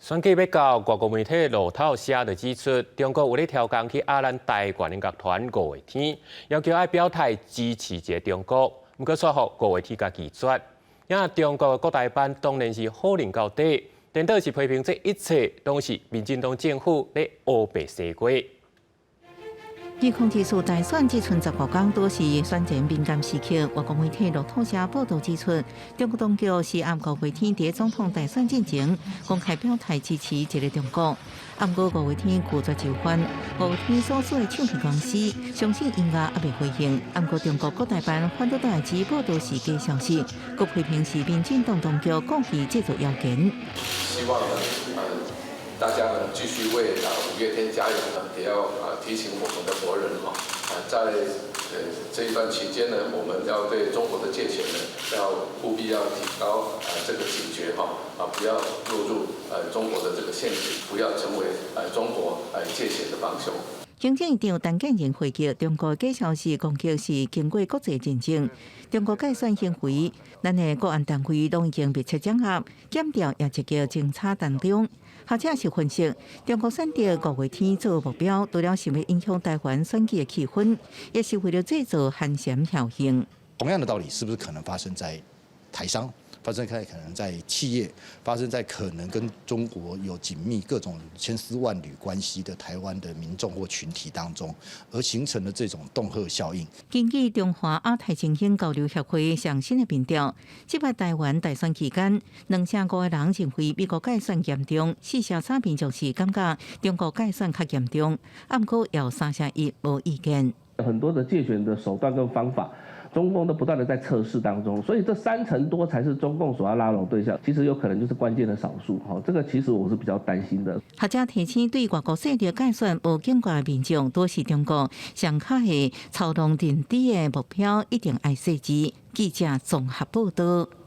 選舉欲到，外國媒體路透社就指出，中國有咧調工去壓咱台灣的樂團五月天，要求愛表態支持一個中國，毋過煞予五月天共拒絕。啊，中國的國台辦當然是否認到底，顛倒是批評這一切攏是民進黨政府咧烏白洗過。2024大選只賰15工，都是選前敏感時刻。外國媒體路透社報導指出，中國當局是暗五月天佇總統大選進前公開表態支持一個中國。毋過五月天拒絕就範，五月天所屬的唱片公司相信音樂猶未回應。毋過中國國台辦反對代誌報導是假消息，閣批評是民進黨當局故意製造謠言。希望呢，大家呢繼續為啊五月天加油呢，也要啊提醒我們的國人哈，啊在這一段期間呢，我們要對中國的界線呢，要務必要提高啊這個警覺哈，啊不要落入中國的這個陷阱，不要成為中國借錢的幫兇。行政院長陳建仁回擊中國假消息攻擊是經過國際認證，中國介選行為，咱的國安單位攏已經密切掌握，檢調也積極偵查當中。學者是分析，中國選擇五月天做目標，除了是欲影響台灣選舉的氣氛，也是為了製造寒蟬效應。同樣的道理，是不是可能發生在台商？發生在可能在企業，發生在可能跟中國有緊密各種千絲萬縷關係的台灣的民眾或群體當中，而形成的這種恫嚇效應。根據中華亞太振興交流協會上新的民調，這擺台灣大選期間，25%的人認為美國介選嚴重，43%民眾是感覺中國介選較嚴重，毋過有31%無意見。很多的介選的手段跟方法，中共都不斷的在測試當中，所以這三成多才是中共所要拉攏對象，其實有可能就是關鍵的少數。哈，這個其實我是比較擔心的。學者提醒，對外國勢力介選無警覺的民眾，都是中國上較會操弄認知的目標，一定愛細緻。記者綜合報導。